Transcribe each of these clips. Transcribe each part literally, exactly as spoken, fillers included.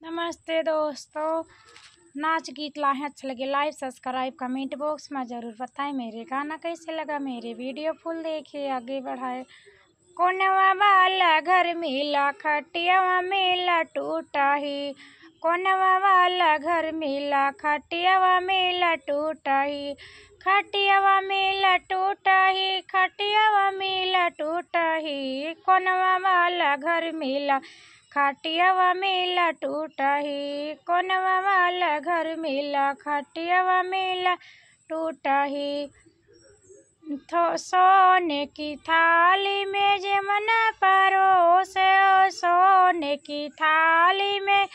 नमस्ते दोस्तों, नाच गीत लाहे अच्छा लगे, like, subscribe, comment box में ज़रूर बताएं। मेरे गाना कैसे लगा, मेरे video full देखिए, आगे बढ़ाए। कोनवा वाला घर मिला, खटियावा मिला टूटा ही। कोनवा वाला घर मिला, खटियावा मिला टूटा ही। खटियावा मिला टूटा ही, खटियावा मिला टूटा ही। कोनवा वाला घर मिला, खटियावा मिला टूटा ही। कोनवा वाला घर मिला, खटियावा मिला टूटा ही। थो-, सोने की थाली में जेवना परोसे हो, सोने की थाली में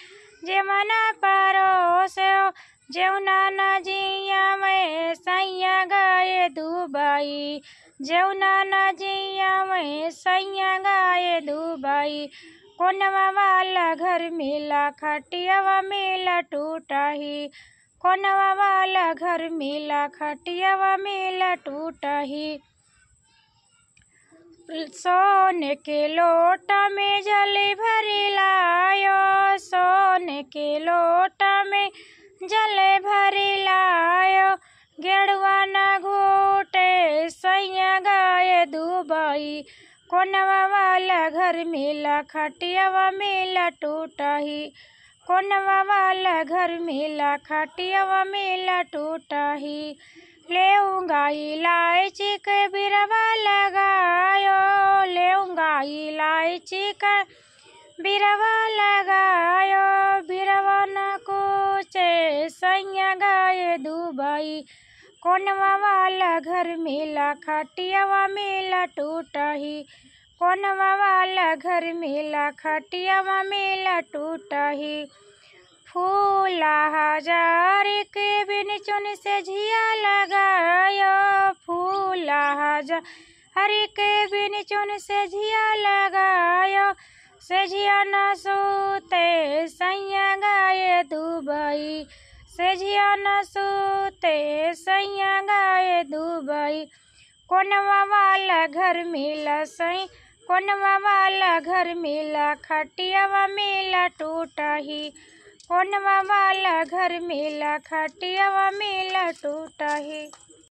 जेवना परोसे हो, जेवना न जिया में सैया गए दुबई, जेवना न जिया में सैया गए दुबई। कोनवा वाला घर मिला, खटियावा मिला टूटा ही। कोनवा वाला घर मिला, खटियावा मिला टूटा ही। सोने के लोटा में जल भरी लायो, सोने के लोटा में जल भरी लायो। गेड़ुआ न घोटे सैया गए दुबई। कोनवा वाला घर मिला, खटियावा मिला टूटा ही। कोनवा वाला घर मिला, खटियावा मिला टूटा ही। लेऊंगा इलायची के बिरवा लगायो, लेऊंगा इलायची का बिरवा लगायो। बिरवा न कोचे सैया गए दुबई। कोनवा वाला घर मिला, खटियावा मिला टूटा ही। कोनवा वाला घर मिला, खटियावा मिला टूटा ही। फूला हजार के बिन चुन सेजिया लगायो, फूला हजार के बिन चुन सेजिया लगायो। सेजिया न सूते सैया गए दुबई, सेजिया न सूते सैया गए दुबई। कोनवा वाला घर मिला सै, कोनवा वाला घर मिला, खटियावा मिला टूटा ही। कोनवा वाला घर मिला, खटियावा मिला टूटा ही।